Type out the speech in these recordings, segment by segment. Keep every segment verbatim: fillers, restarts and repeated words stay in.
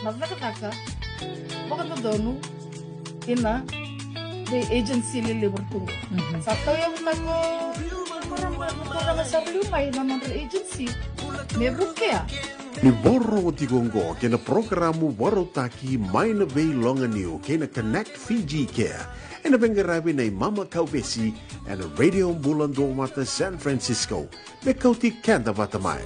Na cakacaka vakadodonu ina vei agency lelevu tu qo. Mhm. Sa tauyavu na ko, ko, ko, ko, ko, sa liu mai na nodra agency me vukea. Ni vakarorogo tiko oqo kei na porokaramu vakarautaki mai na veiloganiu kei na Connect Fiji Care, ena veiqaravi nei Mama Kauvesi ena Radio Bula Duavata San Francisco. Me kauti keda vata mai.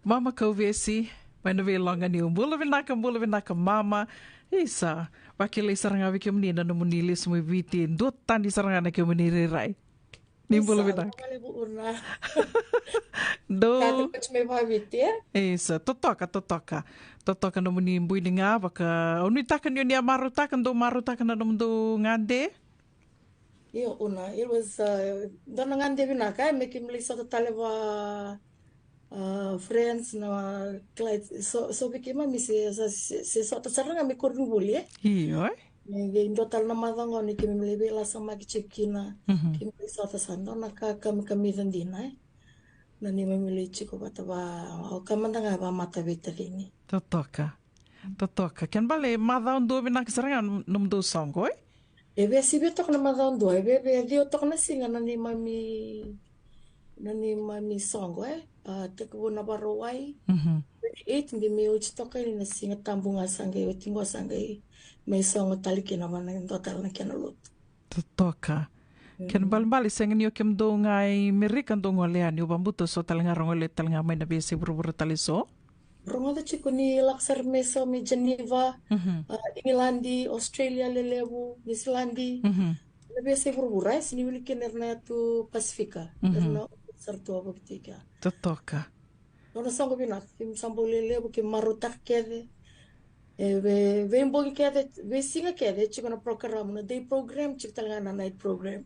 Mama Kauvesi mai na veiloganiu. Bula vinaka, bula vinaka mama. Isa, vakilai sara ga vei kemuni na nomuni lesu mai Viti. Duatani sara ga na kemuni rairai. Ni bula vinaka. Isa, vinaka. Dou. Kati kati mai vaviti, e? Isa, totoka, totoka. Totoka nomuni bui ni ga, vaka, au nuitaka ni o ni a marautaka, dou marautaka na nomudou gade. Io, Una, it was, uh, dua na gade vinaka, e, me keimami lai sota tale va, uh, friends, na, kila, so, so vei keimami se, se, se, se sota sara ga me koronivuli, e? Io, e? E, qai dua tale na macawa qo ni keimami lai veilasamaki tiko kina, mhm, keimami lai sota sa dua na ka kamikamica dina, e. Na neimami lai tiko vata va, au ka mada ga va mata veitacini. Totoka. Totoka. Kena bale macawa dua vinaka sara ga nom-, nomudou soqo, e? E via sivia toka na macawa dua, e via, via ciwa toka na siga na neimami, na neimami soqo, e? A, tekivu na Vakarauwai, mhm, twenty-eight, qai mai oti toka yani na Siga Tabu ga sa qai oti qo sa qai mai soqo tale kina va na dua tale na kena lotu. Totoka. Mm. Kena balebale sega ni o kemudou ga i Merika dou gole yani, au vakabauta so tale ga ra gole tale ga mai na veiyasai vuravura tale so. Rogoca tiko ni lako sara mai so mai Geneva, mhm, a, Igiladi, Australia lelevu, Niusiladi. Mhm. Na veiyasai vuravura, e, sega ni wili kina era na yatu Pasifika. Mhm. Era na sara tu vakaviti kea. Totoka. Nona soqo vinaka, keimami sa bau lelevu, keimami marautaka kece. E, vei, veibogi kece, veisiga kece, tiko na program, na day program, tiko tale ga na night program.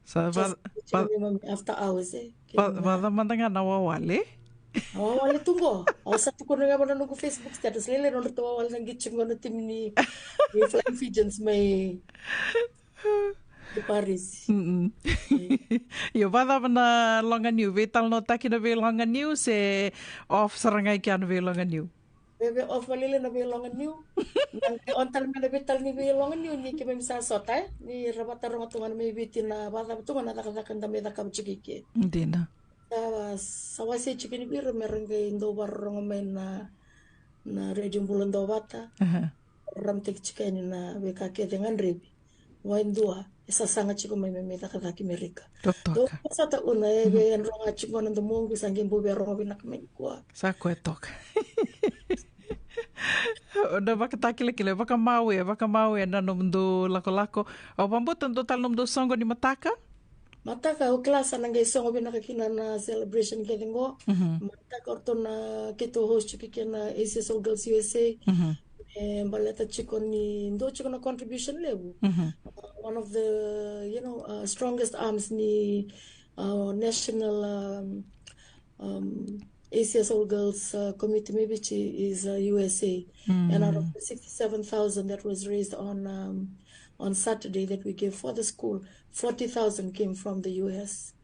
Sa va-, just va-, keimami after hours, e. Va-, keimami vacava mada ga na wawale? Na wawale tu qo. Au sa tukuna ga va na noqu Facebook status, lailai nodratou wawale na qi tiko qo na timi ni, ni Flying Fijians mai i Paris. Mm-mm. Io, vacava na loganiu, veitalanoataki na veiloganiu, se off sara ga i kea na veiloganiu? Veve off vakalailai na veiloganiu. Na qai on tale mai na veitala ni veiloganiu ni keimami sa sota, e? Ni ra vataroga tu ga na mai Viti na vacava tu ga na cakacaka da mai cakava tiko i ke. Dina. Sa, sa wasei tiko ni vei ira me ra qai dau vakarorogo mai na, na Radio Bula Duavata. Aha. Ramataki tiko yani na veika kece gadrevi. Wai dua, e sasaga tiko mai me, me cakacaka i Merika. Totoka. Dou sota Una, e, mhm, vei yadroga tiko na domoqu, sa qai bau via rogo vinaka mai nikua. Sa koya toka. Na vakatakilakila, e vakamau e, vakamau e na nomudou lakolako. Au vakabauta dua tale nomudou soqo ni mataka? Mataka, au kila sa na qai sogo vinaka kina na celebration kece qo. Mhm. Mataka o ratou na keitou host tiko kina na A C S All Girls U S A. Mhm. E baleta tiko ni dua tiko na contribution levu. Mhm. Uh, one of the, you know, uh, strongest arms ni, uh, national, um, um, A C S All Girls, uh, Committee mai Viti is, uh, U S A. Mm. And out of the sixty-seven thousand that was raised on, um, on Saturday that we gave for the school, forty thousand came from the U S.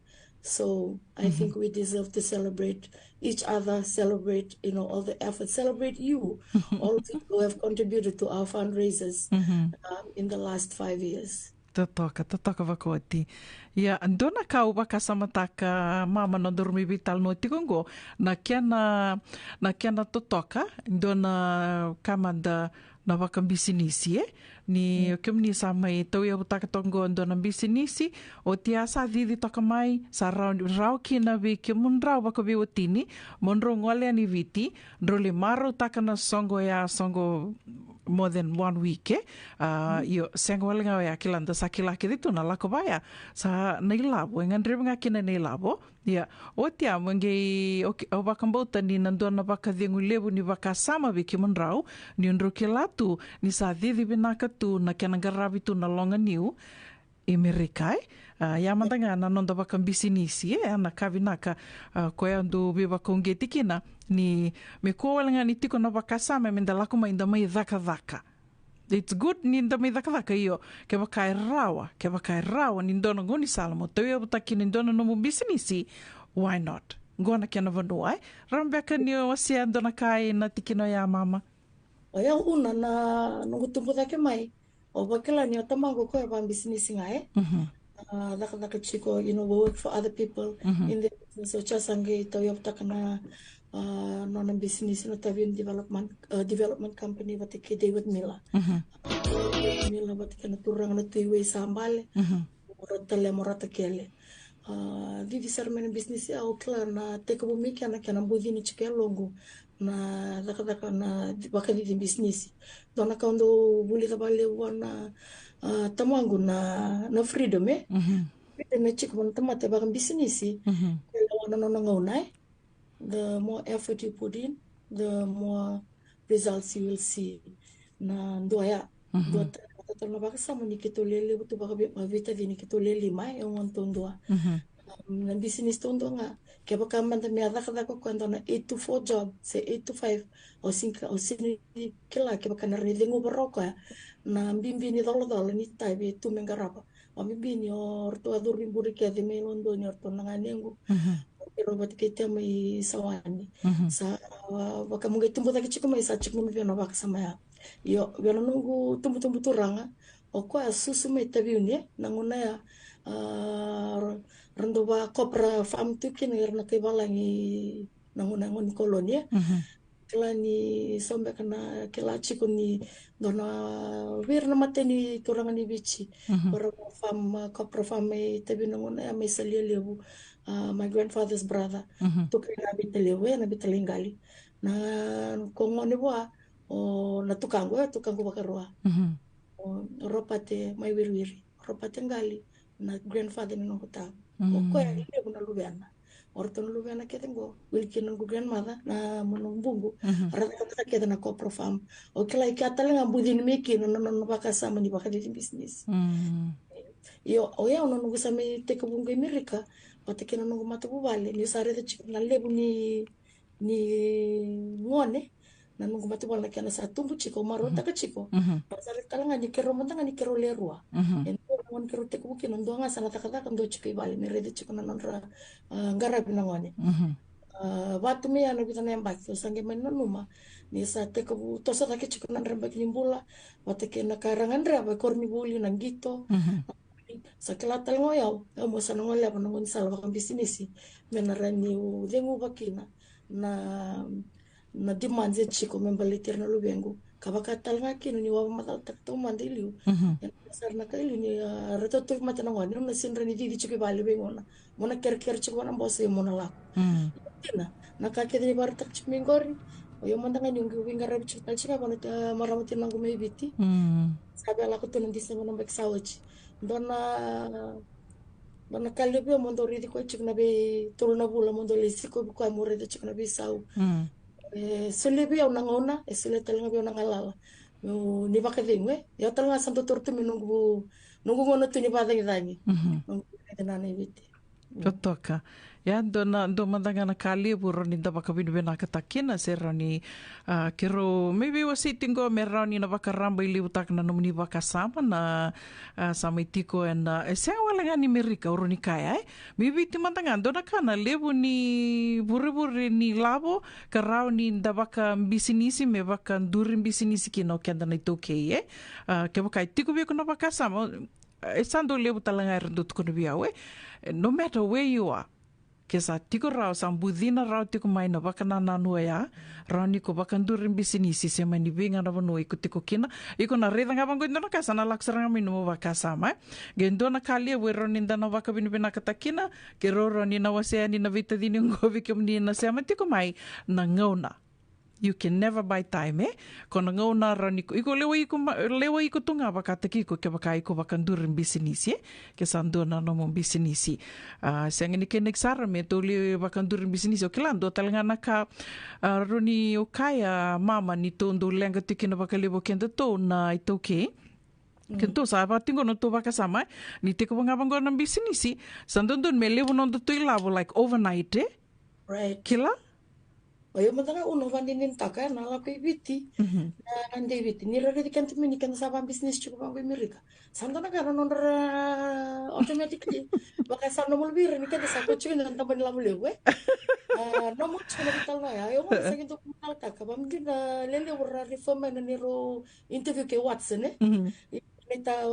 So I, mhm, think we deserve to celebrate each other, celebrate, you know, all the efforts, celebrate you, all of you who have contributed to our fundraisers, mhm, um, in the last five years. Totoka, totoka vakaoti. Ia, dua na ka au vakasamataka, mama, nodaru mai veitalanoa tiko qo, na kena, na kena totoka, dua na ka mada na vakabisinisi, e? Ni, mm, o kemuni sa mai tauyavutaka toka qo dua na bisinisi, oti a sa cici toka mai, sa rawa, rawa kina vei kemudrau vakaveiwatini, mo drau gole yani Viti, drau lai marautaka na soqo ya, soqo more than one week, e? A, mm, io, sega wale ga oya, kila da sa kila kece tu na lako vaya, sa na ilavo, e gadrevi ga kina na ilavo. Ia, oti a, mo qai, okay, au vakabauta ni na dua na vakacegu levu ni vakasama vei kemudrau, ni drau kila tu, ni sa cici vinaka tu na kena qaravi tu na loganiu, i Merika, e? A, ia mada ga na noda vakabisinisi, e? Na ka vinaka, a, koya dau veivakauqeti kina, ni me kua wale ga ni tiko na vakasama, me da lako mai, da mai cakacaka. It's good ni da mai cakacaka, io, kevaka e rawa, kevaka e rawa ni dua na gaunisala mo tauyavutaka kina e dua na nomu bisinisi, why not? qo na kena vanua, e. Rawa beka ni o wasea dua na ka ena tikina oya, mama? O yau, Una, na noqu tubu cake mai, o vakila ni o tamaqu o koya vakabisinisi ga, e. Mhm. A, cakacaka tiko, you know, we work for other people. Mhm. In the business, o Charles a qai tauyavutaka na, a, nona bisinisi na Taveuni Development, a, Development Company vata kei David Miller. Mhm. Miller vata kei na turaga na Tui Wei sa bale. Mhm. Mo rata tale, mo rata kele. A, cici sara mai na bisinisi, au kila na tekivu mai kena, kena bucini tiko e yaloqu na cakacaka na vakacici bisinisi. Dua na ka au dau vulica vakalevu vua na, a, tamaqu na, na freedom, e? Mhm. Freedom e tiko vua na tamata e vakabisinisi. Mhm. Ke lewa na nona gauna, e? The more effort you put in, the more results you will see. Na dua ya. Mhm. Dua ta-, dua tale na vakasama ni keitou lewe levu tu vakavi-, vakaveitacini keitou lewe lima, e, o gone taudua. Mhm. Um, na bisinisi taudua ga, kevaka mada me a cakacaka o koya dua na eight to four job, se eight to five, au sega ni, au sega ni kila kevaka na rawa ni ceguva rawa o koya na bibi ni colacola ni tavi e tu me qarava. Vakabibi ni o ratou a curu i bure kece mai Lodoni, o ratou na ganequ. Mhm. Keirau vata kei Tema i Sawani. Mhm. Sa, a, vaka meu qai tubu cake tiko mai, sa tiko mai vei au na vakasama ya. Io, vei au na noqu tubutubu turaga, o koya a susu mai Taveuni, e, na gauna ya, a, ra, ra dau va copra farm tu kina ira na kai valagi na gauna ya, gauna ni koloni, e. Mhm. Kila ni so beka na kila tiko ni dua na vei ira na matai ni turaga ni Viti. Mhm. Ko ra farm, a, copra farm mai Taveuni na gauna ya, mai Salialevu, a, my grandfather's brother. Mhm. Tukai Navita Levu, e, Navita Laiqali. Na ko gone vua, o na tukaqu, e, tukaqu vakarua. Mhm. O Ropate mai Wiriwiri. Ropate Qali, na grandfather ni noqu tama. O koya e levu na luvena. O ratou na luvena kece qo, wili kina noqu grandmother, na, mo noqu buqu. Mhm. Ra cakacaka kece na copra farm. O kila i kea tale ga bucini mai kina na, na, na nona vakasama ni vakacici bisinisi. Mm. Io, o yau na noqu sa mai tekivu qo i Merika, vata kei na noqu matavuvale, niu sa raica tiko na levu ni ni gone, na noqu matavuvale na kena sa tubu tiko, marautaka tiko. Mhm. Au sa raica tale ga ni keirau mada ga ni keirau le rua. Mhm. E dua na gone keirau tekivu kina, dua ga sa na cakacaka, dua tiko i vale me raica tiko na nodra, a, qaravi na gone. Mhm. A, vatu mai ya na vica na yabaki, au sa qai mai nanuma ni sa tekivu toso cake tiko na drabaki ni bula, vata kei na ka ra gadreva e koronivuli, na qito. Mhm. Sa kila tale ga o yau, au mo sa na goleva na gaunisala vakabisinisi me na rawa niu ceguva kina na, na demands e tiko me baleti ira na luvequ. Ka vaka tale ga kina niu vakamacalataka taumada i liu. Mhm. E na sara na ka i liu ni, a, ratou tauvimate na gone, au na sega ni rawa ni cici tiko i vale veigauna. Mo na kerekere tiko vua na boso, ia mo na lako. Mm. Dina, na ka kece ni vakaraitaka tiko mai qori, o yau mada ga niu qai veiqaravi tiko tale tiko ga vua na, a, marama tinaqu mai Viti. Mm. Sa via lako tu na December na yabaki sa oti. Dua na, dua na ka levu ya mo dau raici koya tiko na veitolu na vula, mo dau lai sikovi koya mo raica tiko na veisau. Mm. E solia vei au na gauna, e solia tale ga vei au na galala. Meu, ni vakacegu, e. Ia tale ga sa dau toro tu mai noqu, noqu gauna tu ni vakacagicagi. Mhm. Noqu vakacagicagi na i Viti. Totoka. Ia, dua na, dua mada ga na ka levu rawa ni da vakavinavinakataka kina, se rawa ni, a, keirau mai veiwasei tiko qo me rawa ni na vakarabailevutaka na nomuni vakasama na, a, sa mai tiko ena, e sega wale ga ni Merika, au rawa ni kaya, e. Mai Viti mada ga, dua na ka na levu ni vurevure ni lavo, ka rawa ni da vakabisinisi me vakaduri bisinisi kina o keda na iTaukei, e. A, kevaka e tiko vei iko na vakasama, e sa dau levu tale ga era dau tukuna vei au, e. No matter where you are, ke sa tiko rawa, sa bucina rawa tiko mai na vakanananu oya, rawa ni ko vakaduri bisinisi se mai ni vei ga na vanua iko tiko kina. Iko na raica ga vaqo e dua na ka sa na lako sara ga mai nomu vakasama, e. Qai dua na ka levu e rawa ni da na vakavinavinakataka kina, keirau rawa ni na wasea yani na veitacini oqo vei kemuni na sema tiko mai, na gauna. You can never buy time, e? Ko na gauna rawa ni ko, iko lewai iko ma-, lewai iko tu ga vakataki iko kevaka iko vakaduri bisinisi, e? Ke sa dua na nomu bisinisi. A, sega ni kena ikisa sara me tou lai vakaduri bisinisi. O kila dua tale ga na ka, a, rawa ni o kaya mama ni tou dau leqa tiko kina vakalevu o kedatou na iTaukei. Mm. Kedatou sa vaka tiko qo na tou vakasama, e? Ni tekivu ga vaqo na bisinisi, sa dodonu me levu nodatou ilavo, like, overnight, e? Right. Kila? O io mada ga au na vakaninitaka na lako i Viti. Na dei Viti ni raici keda tu mai ni keda sa vakabisinisi tiko vaqo i Merika. Sa dua na ka na nodra automatically vaka sa normal vei ira ni keda sa ko tiko na taba ni lavo levu e. Normal tiko na vital na ya. Io ga sa keda ko na lako ka vamdina lelevu ra refer mai na neirau interview kei Watson e. Ita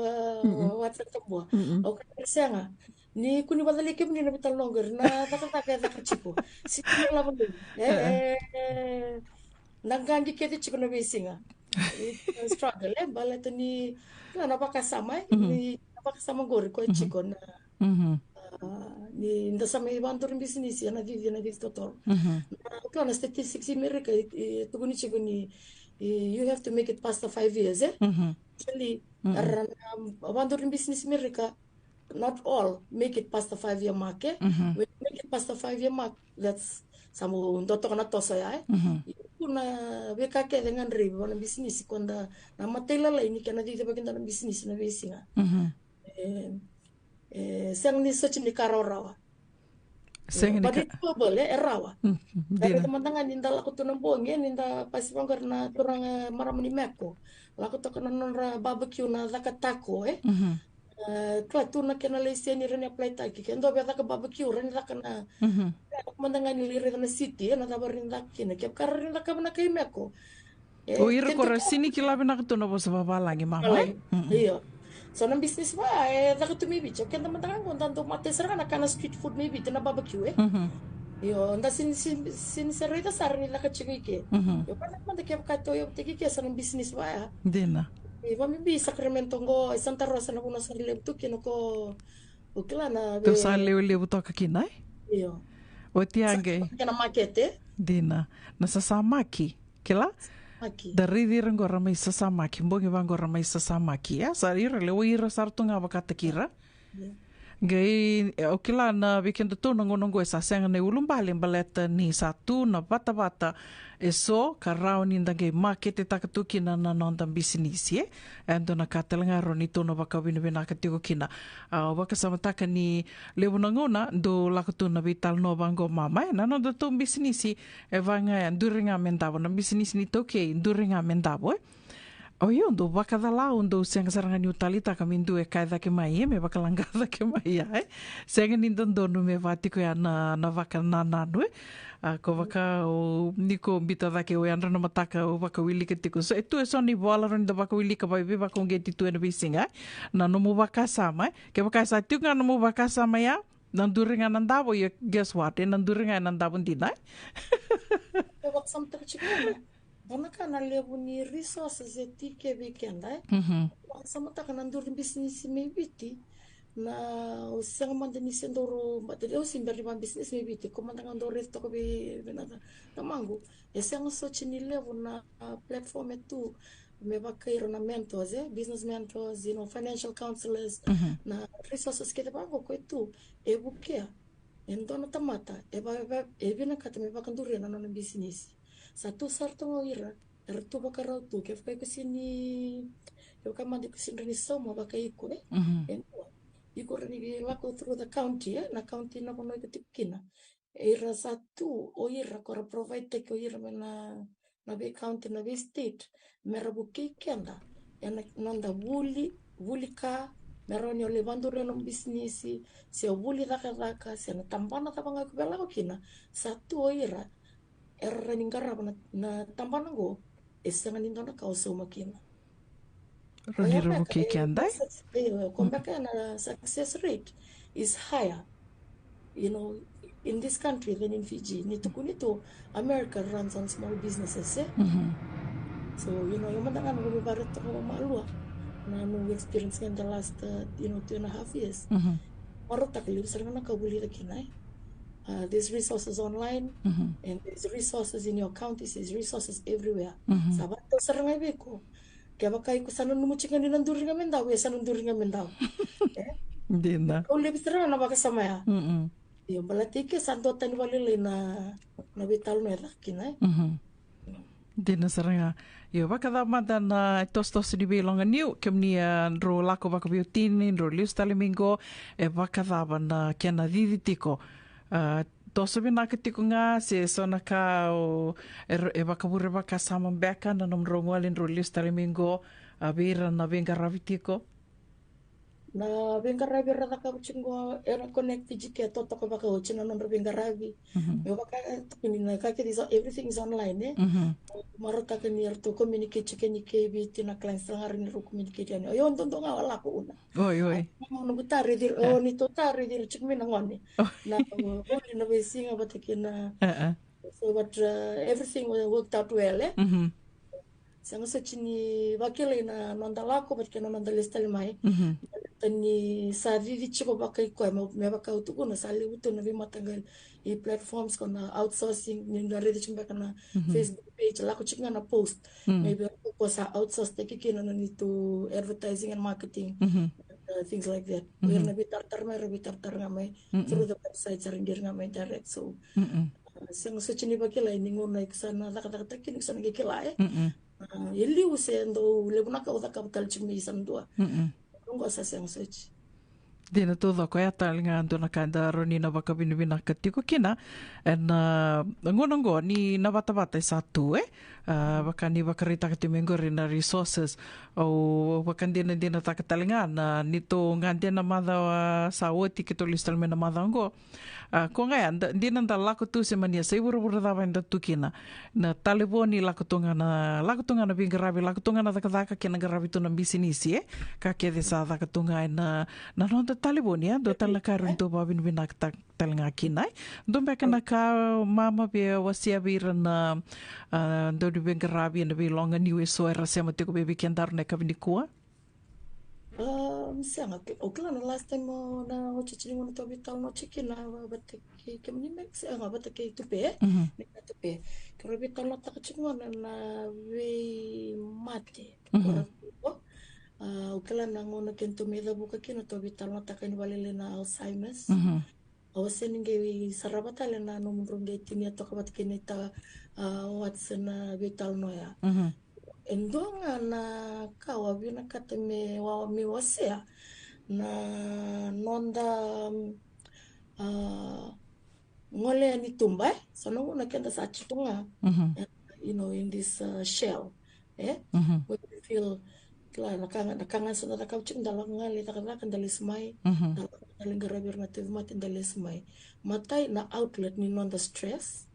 Watson Tabua. O ka sega ni kua ni vacalai kemuni na vital noqu ira na cakacaka e caka tiko. Siti na lavo levu e. Na qaqi kece tiko na veisiga. Struggle e baleta ni na vakasama e ni na vakasama qori ko e tiko na ni da sa mai vaduri bisinisi ena cici ena cici totolo. Na kila na statistics i Merika e tukuni tiko ni you have to make it past the five years e. Actually era na vaduri bisinisi Merika, not all make it past the five year mark e. When you make it past the five year mark, that's sa mo dua toka na toso ya e. Kuna veika kece ga draivi vana bisinisi koda na matailalai ni kena cici vakida na bisinisi na veisiga. E sega ni soti ni ka rawarawa. Sega ni ka global e rawa. Dina mada ga ni da lako tu na bogi e ni da pasi vaqori na turaga marama ni Meko. Lako toka na nodra barbecue na caka tako e. Kila tu na kena laiseni ra ni apply taki ke dua via caka barbecue ra ni caka na. Mada ga ni lai raica na siti e na cava ra ni caka kina ke vaka ra ni caka vana kai Meko. O ira ko ra sini kila vinaka tu na vosa vavalagi mama e. Io. So na business va e caka tu mai Viti o keda mada ga qo da dau mate sara ga na kana street food mai Viti na barbecue e. Io da sini sini sini se raica sara ni caka tiko i ke. Io mada mada ke vaka to io teki ke sa na business va ya. Dina. I vamibi Sacramento qo i Santa Rosa na vuna sara levu tu kina ko o kila na ve. Teu sa levulevu toka kina e. Io. O tiage. Kena makete. Dina na sasamaki. Kila? Da raici ira qo ra mai sasamaki, bogi vaqo ra mai sasamaki. Ia sa ira lewa ira sara tu ga vakataki ira. Qai au kila na vei kedatou na gauna oqo e sa sega na iulubale baleta ni sa tu na vatavata e so ka rawa ni da qai maketetaka tu kina na noda bisinisi e. E dua na ka tale ga rawa ni tou na vakavinavinaka tiko kina. Au vakasamataka ni levu na gauna dou lako tu na veitalanoa vaqo mama e na nodatou bisinisi. E vaka ga ya duri ga me davo na bisinisi ni taukei duri ga me davo e. O io dou vakacala au dou sega sara ga niu talitaka me dua e kaya cake mai e me vakalaqa cake mai ya e. Sega ni dodonu me va tiko ya na, na vakanananu e. A ko vaka o ni ko bita cake o yadra na mataka o vakawilika tiko so e tu e so ni vola rawa ni da vakawilika vaiveivakauqeti tu ena veisiga e. Na nomu vakasama e kevaka e sa tiko ga nomu vakasama ya. Na duri ga na davo ia guess what e na duri ga e na davo dina e. Dua na ka na levu ni resources e tike vei keda e. Vakasamataka na duri bisinisi mai Viti na o sega mada ni se dau rau bata au se bera ni vakabisinisi mai Viti ko mada ga dau raici toka vei vei na tamaqu. E sega soti ni levu na platform e tu me vaka ira na mentors e business mentors you know financial counselors. Na resources kece vaqo ko e tu e vukea e dua na tamata e vinakata me vakaduria na nona bisinisi. Sa tu sara toga o ira era tu vakarau tu kevaka iko sini kevaka mada iko sini ra ni sauma vaka iko e. E dua iko ra ni lako through the county e na county na vanua iko tiko kina. Ira sa tu o ira ko ra provide taki o ira me na na vei county na vei state me ra vukei keda ena noda vuli vuli ka me rawa ni o lai vaduria na bisinisi se o vuli cakacaka se na tabana cava ga ko via lako kina. Sa tu o ira era rawa ni qarava na, na tabana qo e sega ni dua na ka o sauma kina. Rawa ni ra vukei keda e. Ko beka na success rate is higher you know in this country than in Fiji. Ni tukuni tu America runs on small businesses e. So you know io mada ga na vuni vare toka vamalua na noqu experience ga in the last uh, you know two and a half years. Marautaka liu sara ga na ka vulica kina e. Uh, there's resources online and there's resources in your counties, there's resources everywhere. Sa vakatau sara ga vei iko. Kevaka iko sa nanuma tiko ga ni na duri ga me dau ia sa na duri ga me dau. Dina. Au levi sara ga na vakasama ya. Io baleta ike sa dua tani valelai na na veitalanoa e caka kina e. Dina sara ga. Io vakacava mada na tosotoso ni veiloga niu kemuni a drau lako vakaveiwatini drau lesu tale mai qo e vakacava na kena cici tiko. A Toso vinaka tiko ga se so na ka o, e, e vakavure vakasama beka na nomudrau gole drau lesu tale mai qo, a, vei ira na veiqaravi tiko? Na veiqaravi era cakava tiko qo, era connect tiko ke totoka vakaoti na nodra veiqaravi. Mhm. Me vaka, tukuni na ka kece is, everything is online, e? Mhm. Marautaka ni eratou communicate tiko ni kei Viti na clients tale ga ni rau communicate yani. O, io, dodonu ga o lako Una. Oi, oi. Au na butari diri, o, ni to tari diri tiko mai na gone. Na, o, o, na veisiga vata kei na. Uh-uh. So, but, uh, everything wa-, worked out well, e? Mhm. Sega soti ni vakilai na noda lako, vata kei na noda lesu tale mai. Mhm. Baleta ni sa cici tiko vakaikoya, me, me vaka au tukuna, sa levu tu na veimataqali i platforms ko na outsourcing, ni na raica tiko beka na, mhm, Facebook page, lako tiko ga na post. Mm. Maybe ko sa outsource taki kina na neitou advertising and marketing, mhm, uh, things like that. Mhm. Ira na veitaratara mai, era veitaratara ga mai, mm-mm, through the website, era qiri ga mai direct. So, mm-mm, uh, sega soti ni vakilai ni gauna iko sa na cakacakataki kina, iko sa na qai kila, e? Mm-mm. Uh, e liu se dau levu na ka au cakava tale tiko mai sa na dua. Mm-mm. Oqo sa sega soti. Dina taucoko, ya tale ga dua na ka da rawa ni na vakavinavinaka tiko kina ena, uh, gauna oqo ni na vatavata e sa tu, e? Uh, vaka ni vakaraitaka tiko mai qori na resources. Au vakadinadinataka tale ga na neitou gade na macawa sa oti keitou lesu tale mai na macawa oqo. A, ko ga ya, da, dina da lako tu se mani a sa i vuravura cava eda tu kina. Na talevoni lako tu ga na, lako tu ga na veiqaravi, lako tu ga na cakacaka kei na qaravi tu na bisinisi, e? Ka kece sa caka tu ga ena, na noda talevoni, e? Dua tale na ka rawa ni tou vakavinavinaka ta-, tale ga kina, e? Dua beka na ka mama via wasea vei ira na, a, dau ni veiqaravi ena veiloga niu eso era sema tiko vei, vei kedaru na yakavi nikua. Um, sega, ke-, au kila na last time o na oti tini gauna tou veitalanoa tiko kina, va-, vata kei kemuni me, sega, vata kei Tupe, mhm, ni ka Tupe. Keirau veitalanoataka tiko gauna na veimate. Mhm. Kora, a, au kila na gauna kedatou mai cavuka kina tou veitalanoataka ni valele na Alzheimer's. Mhm. Au se ni qai sarava tale na nomudrau qai tinia toka vata kei na ita, a, what's na veitalanoa ya. Mhm. E dua ga na ka au vinakata me wa-, me wasea na noda, a, gole ni tuba, e? So na gauna keda sa tiko ga, mhm, e, you know, in this, uh, shell, e? Mhm. Where we feel, kila, na ka ga, na ka ga sa da cakava tiko, da lako ga lai cakacaka, da lesu mai, mhm, da lako ga lai qaravi ira na tauvimate, da lesu mai. Matai na outlet ni noda stress,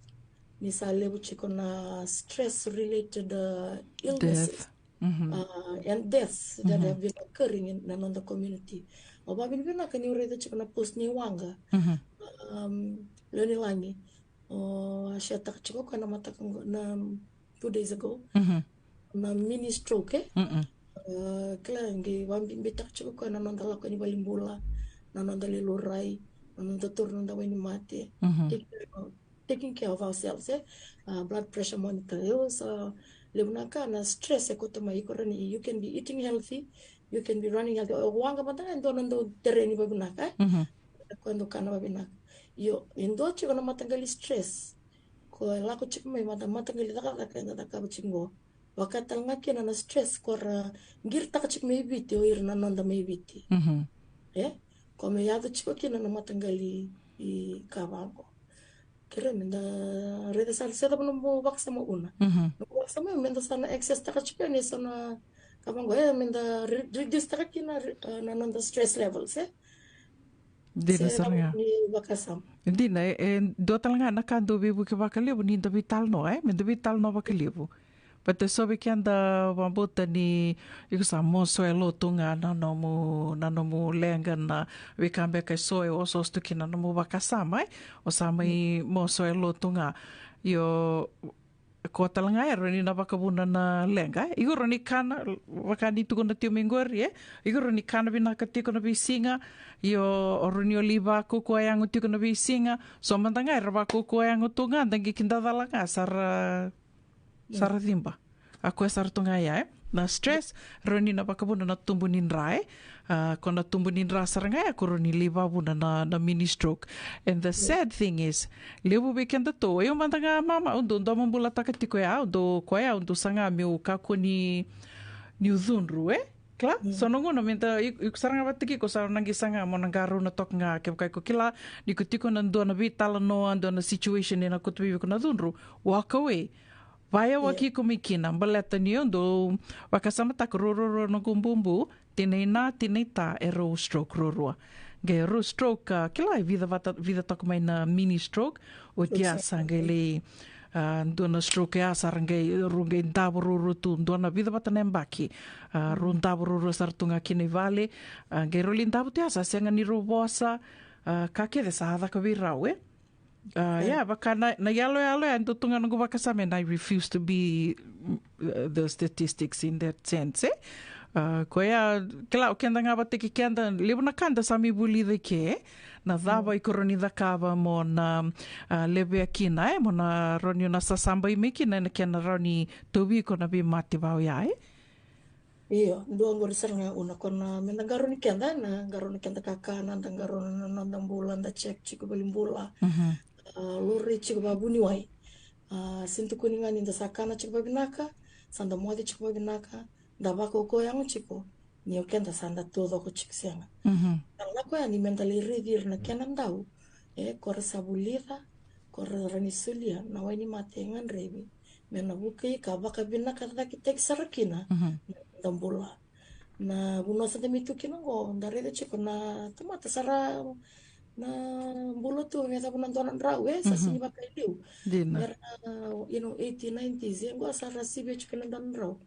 ni sa levu tiko na stress related, uh, illnesses. Death. Mhm. Uh, and deaths that, mhm, have been occurring in na noda community. Au vakavinavinaka niu raica tiko na post ni waqa. Mhm. Um, Leonilagi. O, a share taka tiko koya na mataka qo, na two days ago. Mhm. Na mini stroke, e? Mm-mm. Uh, kila qai vakabibitaka tiko koya na noda lako ni valenibula, na noda lai laurai, na noda taura na noda wainimate. Mhm. Take care of taking care of ourselves, e? Uh, blood pressure monitor. Io, sa levu na ka na stress e kauta mai, iko rawa ni, you can be eating healthy, you can be running healthy. O waqa mada ga e dua na dau tereni vavinaka, e? Mhm. Ko e dau kana vavinaka. Io, e dua tiko na mataqali stress ko e lako tiko mai, mata, mataqali cakacaka eda cakava tiko qo. Vaka tale ga kina na stress ko ra qiritaka tiko mai Viti o ira na noda mai Viti. Mhm. E? Ko me yaco tiko kina na mataqali i ka vaqo. Kere me da raica sara se cava nomu vakasama Una. Mhm. Nomu vakasama me da sa na access taka tiko yani so na ka vaqo, e, me da re-, reduce taka kina, re-, e, na noda stress levels, e? Dina sara ga. Ni vakasama. Dina, e, e dua tale ga na ka dau veivuke vakalevu ni da veitalanoa, e? Me da veitalanoa vakalevu. Baleta so vei keda vakabauta ni iko sa moso e lotu ga na nomu, na nomu leqa, na veika beka e so e osooso tu kina na nomu vakasama, e? O sa mai moso e lotu ga. Io, ko tale ga e rawa ni na vakavuna na leqa, e? Iko rawa ni kana, vaka ni tukuna tiko mai qori, e? Iko rawa ni kana vinaka tiko na veisiga, io, o rawa ni o lai vakaukauwa yago tiko na veisiga, so mada ga era vakaukauwa yago tu ga, da qai kidacala ga sa ra, sa ra ciba. A koya sara tu ga ya, e? Na stress, rawa ni na vakavuna na tubu ni dra, e? A, ko na tubu ni dra sara ga ya, ko rawa ni lai vakavuna na, na mini stroke. And the sad thing is, levu vei kedatou, o yau mada ga mama, au dau domobulataka tiko ya, au dau, koya au dau saga meu kakua ni, niu cudru, e? Kila, so na gauna me da, i- iko sara ga vata kei iko sa na qai saga mo na qarauna toka ga kevaka iko kila ni ko tiko na dua na veitalanoa, dua na situation ena koto vei iko na cudru, walk away. Vaya wa kiko mai kina, baleta ni o dou vakasamataka ruarua na noqu bubu, tinai na, tinai ta, e rau stroke ruarua. Qai rau stroke, a, kila e vica vata, vica toka mai na mini stroke, o tia sa qai lei, a, dua na stroke ya sa ra qai, rau qai davo ruarua tu, dua na vica vata na yabaki, a, rau davo ruarua sara tu ga kina i vale, a, qai rau lei davo tia sa sega ni rau vosa, a, ka kece sa caka vei rau, e? A, ia, vaka na, na yaloyalo ya, dau tu ga noqu vakasama, and I refuse to be, mm, uh, the statistics in that sense, e? A, koya, kila, o keda ga vata kei keda, levu na ka da sa mai vulica i ke, na cava iko rawa ni cakava mo na, a, levea kina, e, mo na rawa ni na sasabai mai kina, ena kena rawa ni tauvi iko na veimate vau ya, e? Io, dua qori sara ga una ko na me da qarauni keda, na qarauni keda kakana, da qarauna na noda bula, da check tiko valenibula. A, laurai tiko vakavuniwai. A, sega ni tukuni ga ni da sa kana tiko vavinaka, sa da moce tiko vavinaka, da vakaukauwa yago tiko, ni o keda sa da taucoko tiko sega. Na lako yani me da lai raici ira na kena dau, e, ko ra sa vulica, ko ra rawa ni solia na wainimate e gadrevi me na vukei ka vakavinaka cake tiko sara kina na noda bula. Na vanua sa da mai tu kina qo, da raica tiko na tamata sa ra na bula tu me yacova na dua na drau, e, sa sega ni vakailiu. Dina. Me ra, you know, eighty, nineties, e, qo sa ra sivia tiko na dua na drau.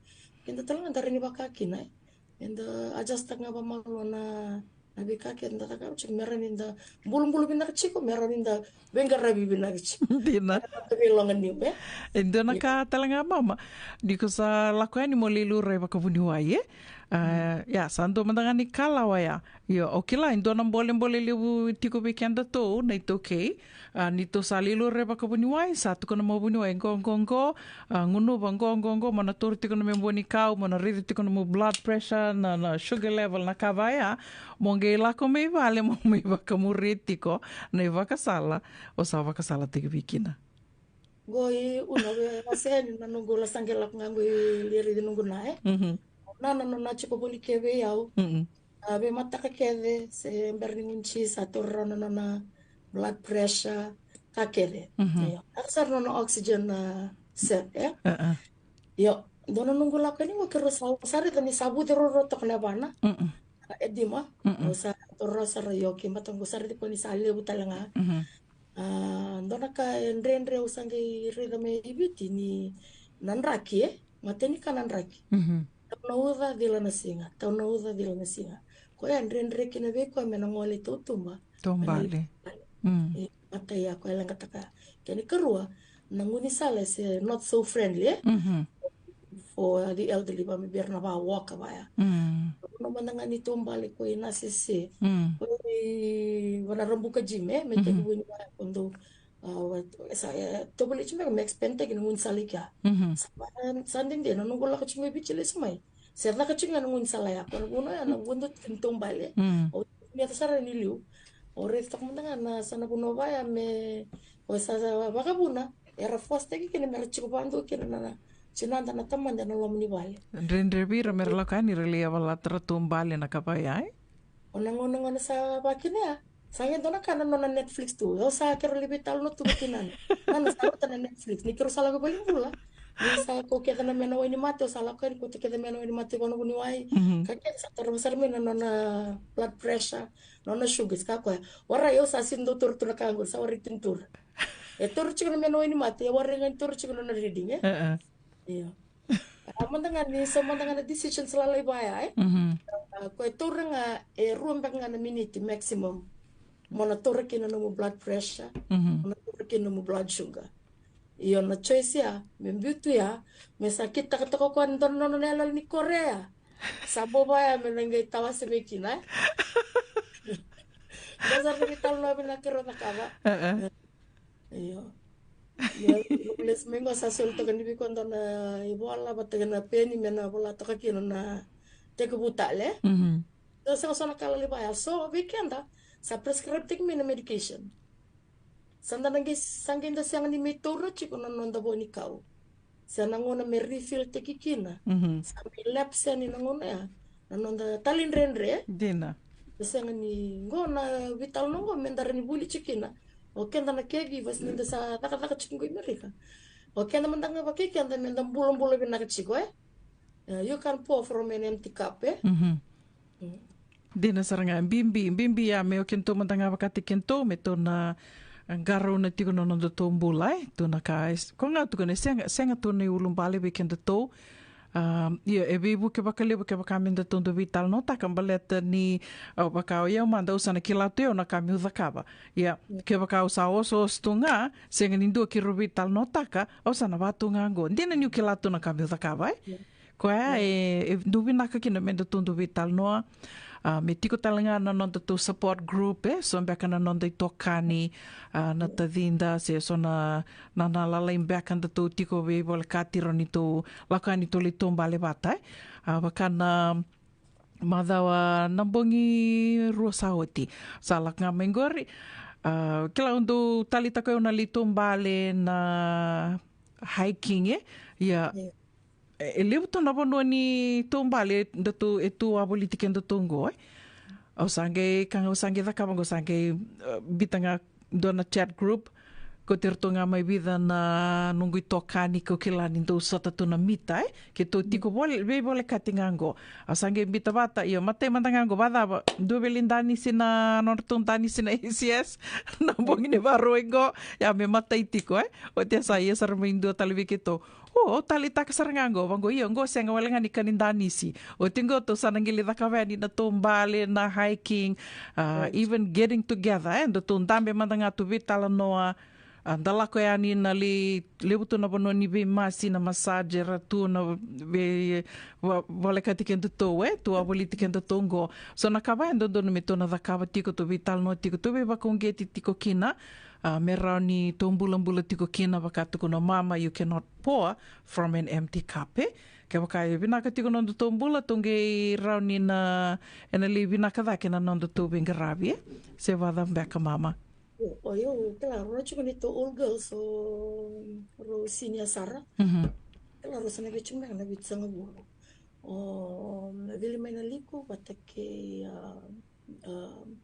Keda tale ga da rawa ni vaka kina, e. Eda adjust-taka ga vamalua na, na veika keda cakava tiko me rawa ni da bulubulu vinaka tiko, me rawa ni da veiqaravi vinaka tiko. Dina. Me rawa ni da veiloga niu, e? E dua na ka tale ga, mama, ni ko sa lako yani mo lai laurai vakavuniwai, e? A, ia, sa dua mada ga ni kalawa ya. Io, o kila, e dua na bolebole levu tiko vei kedatou na iTaukei. A, ni tou sa lai laurai vakavuniwai, sa tukuna mai o vuniwai qo, qo, qo, a, gunuva qo, qo, qo, mo na taura tiko na nomu vuanikau, mo na raica tiko na nomu blood pressure, na, na sugar level, na ka vaya, mo qai lako mai vale, mo mai vakamuria tiko na ivakasala o sa vakasalataki vei kina. Qo i una, e, a sega ni na noqu la sa qai lako ga qo i lai raici noqu na, e? Na, na, na, na tiko voli ke vei au. A, veimataka kece, se bera ni gunu, sa taura rawa na nona blood pressure, ka kece. Io. A, sara nona oxygen, a, set, e? Io, dua na noqu lako yani qo keirau sa, sa raica ni sa vuce roro toka na yavana. A, edema. Au sa taura rawa sara, io, ke mata qo sa raica ko ni sa levu tale ga. A, dua na ka e dredre au sa qai raica mai Viti ni na draki, e? Matai ni ka na draki. Tau na uca, cila na siga. Tau na uca, cila na siga. Koya e dredre kina vei koya me na gole i tautuba. Taubale. E, matai ya koya e leqataka. Kena ikarua, na gaunisala e se not so friendly, e? For the elderly, va me vei ira na va walker vaya. Vanua mada ga ni taubale ko i Nasese. Ko i Vakaraubuka gym, e? Me tekivu ni vaya ko dou, a, wa-, sa, e, tovolei tiko beka me expand-taki na gaunisala i kea. Sa, sa dede na noqu lako tiko mai Viti lesu mai. Se caka tiko ga na gaunisala ya, ko na vanua ya na vanua tiko ni taubale. Au ni yaco sara ni liu. Au raica toka mada ga na sa na vanua vaya me, o sa, sa vakavuna, era force-taki kina me ra tiko vakadua kina na, na tinada, na tamada ena loma ni vale. Dredre vei ira me ra lako yani ra lai yavalata, ra taubale, na ka vaya, e? O na gauna, gauna sa va kina ya. Sa qai dua na ka na nona Netflix tu. Au sa, keirau lai veitalanoa tu vata kei nana. Nana sa rauta na Netflix. Ni keirau sa lako i valenibula. Ni sa kau kece na mena wainimate, au sa lako yani kauta kece mena wainimate vua na vuniwai. Ka kece sa taura sara mai na nona blood pressure, nona sugar, sa kaya o koya, warai, au sa sega ni dau taura tu na ka qori, sa warai tu ni taura. E taura tiko na mena wainimate, e warai ga ni taura tiko na nona reading, e? Io. A, mada ga ni, so mada ga na decisions lalai vaya, e? A, ko e taura ga e rua beka ga na miniti maximum. Mo na taura kina nomu blood pressure, mo na taura kina nomu blood sugar. Io, na choice ya, me biu tu ya, me sa kitaka toka o koya ni dua na nona iyaloyalo ni Korea. Sa bau vaya me na qai tawase mai kina, e? Dua sara na veitalanoa vinaka keirau cakava. Io. Io, lesu mai qo sa soli toka ni vei koya dua na ivola vata kei na peni me na vola toka kina na tekivu tale. Sa sega so na ka lalai vaya. So vei keda sa prescribe-taki mai na medication. Sa da na qai, sa qai da sega ni mai taura tiko na noda vuanikau. Sa na gauna me refill-taki kina. Sa mai lapse yani na gauna ya. na noda talaidredre. Dina. Da sega ni qo na veitalanoa qo me da rawa ni vuli tiko kina. O keda na caregivers ni da sa cakacaka tiko qo i Merika. O keda mada ga vakei keda me da bulabula vinaka tiko, e? Uh, you can't pour from an empty cup, e? Mhm. Mm. Dina sara ga, bibi, bibi ya me o kedatou mada ga vakataki kedatou, me tou na, e, qarauna tiko na nodatou bula, e? Tou na ka, e, ko ga tukuna e sega, sega tou na iulubale vei kedatou. Um, ia, e veivuke vakalevu kevaka me datou dau veitalanoataka baleta ni, au vaka o yau mada au sa na kila tu yau na ka meu cakava. Ia, kevaka au sa osooso tu ga, sega ni dua keirau veitalanoataka, au sa na va tu ga qo. Dina niu kila tu na ka meu cakava, e? Koya e, e dau vinaka kina me datou dau veitalanoa. A, me tiko tale ga na nodatou support group, e, so beka na noda itokani, a, na tacida, se so na, na, na lalai beka datou tiko veivolekati rawa ni tou lako yani tou lai taubale vata, e. A, vaka na macawa na bogi rua sa oti. Sa lako ga mai qori. A, kila au dau taleitaka au na lai taubale na hiking, e. Ia, e, e levu tu na vanua ni taubale, datou, e tu a voliti kedatou qo, e. Au sa qai, ka au sa qai cakava qo, sa qai, e, bita ga dua na chat group, ko tiratou ga mai vica na noqu itokani ko kila ni dau sota tu na mita, e. Keitou tiko vole, veivolekati ga qo. Au sa qai bita vata, io, matai mada ga qo, vacava, dua veli danisi na nodratou danisi na A C S, na bogi ni Vakarauwai qo, ia me matai tiko, e. Oti a sa ia sara mai dua tale vei keitou. O, au taleitaka sara ga qo, vaqo, io, qo sega wale ga ni ka ni danisi. Oti qo tou sa na qai lai cakava yani na taubale, na hiking, a, even getting together, e, datou dabe mada ga tou veitalanoa, a, da lako yani na lai, levu tu na vanua ni veimasi, na massage era tu na vei, va, volekati kedatou, e, tou a voliti kedatou qo. So na ka va e dodonu me tou na cakava tiko, tou veitalanoa tiko, tou veivakauqeti tiko kina, a, me rawa ni tou bulabula tiko kina, vaka tukuna o mama, you cannot pour from an empty cup, e? Kevaka e vinaka tiko na nodatou bula, tou qai rawa ni na, ena lai vinaka cake na nodatou veiqaravi, e? Se vacava beka mama? O, o, io, kila, rau na tiko ni tou old girls, o, rau senior sara. Mhm. Kila, rau sa na vei tiko beka na vitusagavulu. O, vili mai na liku, vata kei, a, a,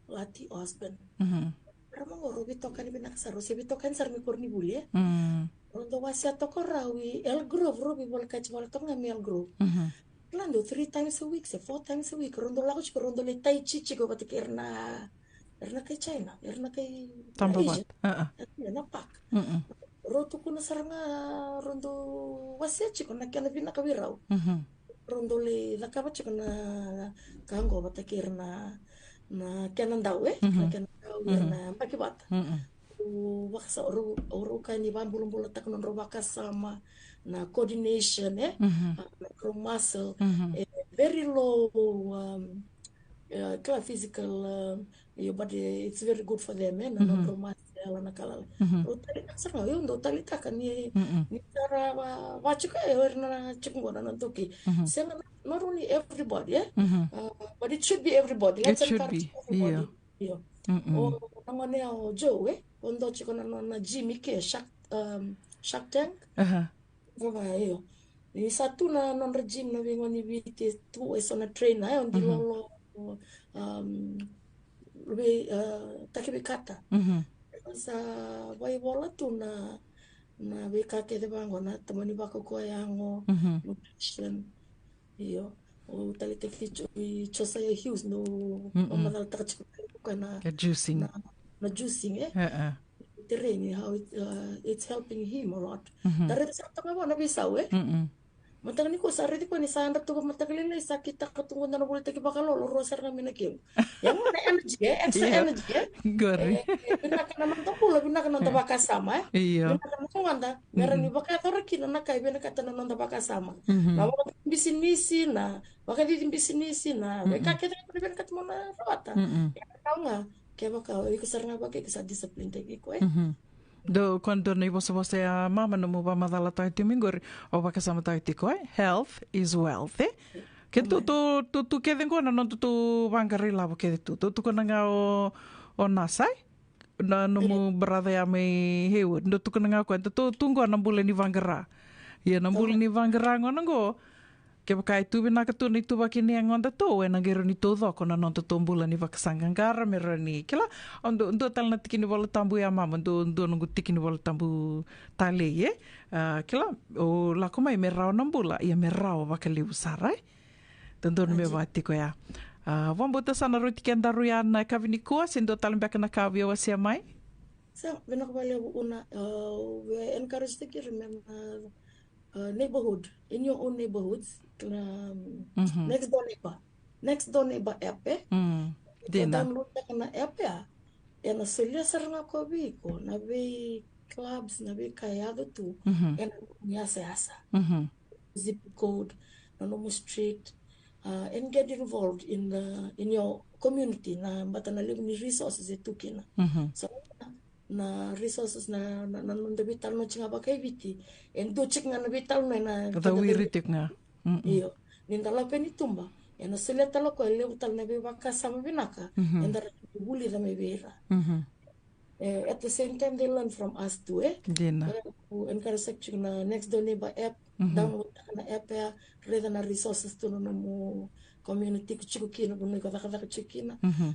Lati, o husband. Mhm. Rau maqo, rau veitokani vinaka sara, rau se veitokani sara me koronivuli, e? Mm. Rau dau wasea toka rau i Elk Grove, rau veivolekati vale toka ga me Elk Grove. Mhm. Kila dau three times a week, se four times a week, rau dau lako tiko, rau dau lai tai chi tiko vata kei ira na, ira na kai China, ira na kai Taba Asia. Vata. A, a. Ira na park. Mm-mm. Rau tukuna sara ga, rau dau wasea tiko na kena vinaka vei rau. Mhm. Rau dau lai cakava tiko na ka qo vata kei ira na, na kena dau, e? Mhm. Na kena dau, ira na baki vata. Mm-mm. Rau vakasa-, rau, rau kaya ni vabulabulataka nodrau vakasama, na coordination, e? Mhm. A, nodrau muscle, mhm, e very low, um, uh, kila physical, um, io, but, eh, it's very good for them, e? Na, mhm, nodrau muscle, na ka lala. Mhm. Rau taleitaka sara ga, io, dau taleitaka ni, mm-mm, ni sa ra va, va tiko, e, o ira na tiko qo na, na doki. Mhm. Sega na, not only everybody, e? Mhm. Uh, but it should be everybody. Let's encourage everybody. It should be, io. Io. Mm-mm. O na gone o Joe, e? O dau tiko na, na, na gym i ke, Shark, um, Shark Tank. Aha. Vava, io. Ni sa tu na nodra gym na veigauna ni Viti, tu e so na trainer, e, o Dilolo, um, vei, uh, Taki Veikata. Mhm. Sa vaivola tu na, na veika kece vaqo, na tamani vakaukauwa yago, mhm, nutrition. Io, au taleitaki Jo-, i Josiah Hughes, no, mm-mm, vakamacalataka tiko na, na juicing, e? E, e. Tereni, how it, uh, it's helping him a lot. Mhm. Da raica sara toka vua na veisau, e? Mm-mm. Mataka nikua sa raici koya ni sa yadra tu vakamataka lailai, sa kitaka tu qo dua na volitaki vakalolo, rua sara ga mai na kemu. Ia qo na energy, e? Extra energy, e? Qori. E, e, vinaka na noda bula, vinaka na noda vakasama, e? Io. Vinaka na noda, me rawa ni vakayacora kina na ka e vinakata na noda vakasama. Mhm. Na vakabisinisi, na vakacici bisinisi, na veika kece ga na vinakata mo na rawata. Mm-mm. Ia na ka ga, kevaka o iko sara ga vaka iko sa discipline-taki iko, e? Mhm. Dou, ko dua na ivosavosa ya mama nomu vakamacalataka tiko mai qori, au vakasamataka tiko, e? Health is wealth, e? Keitou, tou, tou tu kece qo na nodatou vaqara ilavo kece tu. Tou tukuna ga o, o Nasai, na nomu brother ya mai Hayward. Dou tukuna ga o koya, tou tu qo na bula ni vaqara. Ia na bula ni vaqara gona qo, Kevaka e tu vinaka tu na ituvaki ni yagodatou, ena qai rawa ni taucoko na nodatou bula ni vakasaqaqara, me rawa ni kila. Au dua, dua tale na tiki ni Vola Tabu ya, mama, dua, dua noqu tiki ni Vola Tabu talei, e? A, kila, o lako mai me rawa na bula, ia me rawa vakalevu sara, e? Dodonu me vaka tiko ya. A, vakabauta sa na rauti kedaru ya na yakavi nikua, se dua tale beka na ka via wasea mai? Sa, vinaka vakalevu Una, a, au via encourage-taki ira me na, a, neighborhood, in your own neighborhoods, na, mm, next door neighbor. Next door neighbor app, e? Mm, dina. Download-taka na app ya, ena solia sara ga koya vei iko, na vei clubs, na veika e yaco tu, mhm, ena nomu yasayasa. Mhm. Zip code, na nomu street, uh, and get involved in the, in your community, na baleta na levu ni resources e tu kina. Mhm. So, na, na resources, na, na, na noda veitalanoa tiko ga vakaiviti, e dua tiko ga na veitalanoa ena, ka tawiri tiko ga. Mm-mm. Io, ni da lako i tuba, ena solia tale o koya e levu tale na veivakasama vinaka, mhm, eda rawa ni vulica mai vei ira. Mhm. E, at the same time, they learn from us too, e? Dina. E, au encourage-taka tiko na next door neighbor app, mhm, download-taka na app ya, raica na resources tu na nomu community ko tiko kina, vanua iko cakacaka tiko kina. Mhm.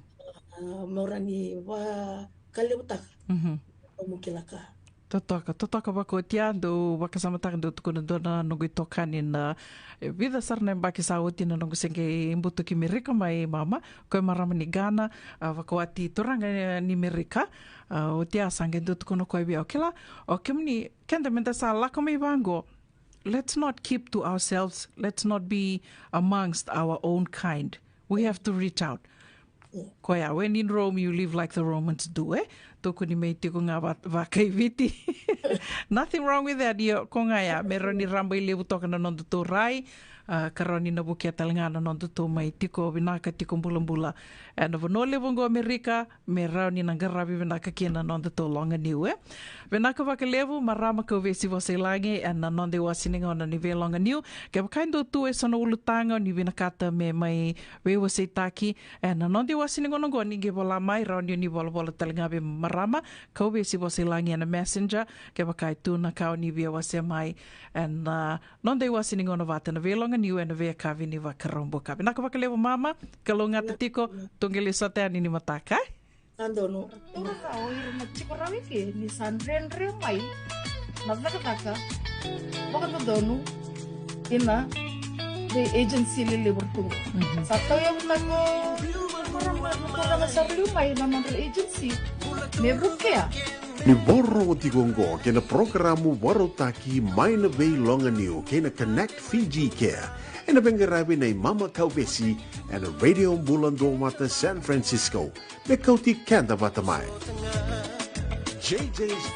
A, mo rawa ni vakalevutaka, mhm, nomu kila ka. Totoka, totoka vakaoti ya, dau vakasamataka, dau tukuna dua na noqu itokani na, e, vica sara na yabaki sa oti na noqu se qai butuki Merika mai, mama, koya marama ni Ghana, a, vakawati turaga ni Merika, a, oti ya sa qai dau tukuna koya vei au, kila, o kemuni, keda meda sa lako mai vaqo, let's not keep to ourselves, let's not be amongst our own kind. We have to reach out. Koya, when in Rome, you live like the Romans do, e? Tukuni mai tiko ga va-, vakaiviti. Nothing wrong with that, io, ko ga ya, me rawa ni rabailevu toka na nodatou rai, a, ka rawa ni na vukea tale ga na nodatou mai tiko vinaka, tiko bulabula ena vanua levu oqo Amerika, me rawa ni na qaravi vinaka kina na nodatou loga niu, e? Vinaka vakalevu, marama Kauvesi Vosailagi, ena noda iwase ni gauna ni veiloga niu. Kevaka e dua tu eso na ulutaga o ni vinakata me mai veiwaseitaki ena noda iwase ni gauna oqo, ni qai vola mai, rawa ni o ni volavola tale ga vei marama Kauvesi Vosailagi ena Messenger, kevaka e tu na ka o ni via wasea mai ena, a, noda iwase ni gauna vata na veiloga niu ena veiyakavi ni Vakaraubuka. Vinaka vakalevu mama, kalougata tiko, tou qai lai sota yani ni mataka, e? Sa donu. Tura ga o ira na tiko rawa i ke ni sa dredre mai na cakacaka vakadodonu ina vei agency lelevu tu. Mhm. Sa tauyavutaka o ira na turaga sa liu mai na nodra agency me vukea. Ni vakarorogo tiko oqo kei na porokaramu vakarautaki mai na veiloga niu kei na Connect Fiji Care, ena veiqaravi nei Mama Kauvesi ena Radio Bula Duavata San Francisco. Me kauti keda vata mai. J J's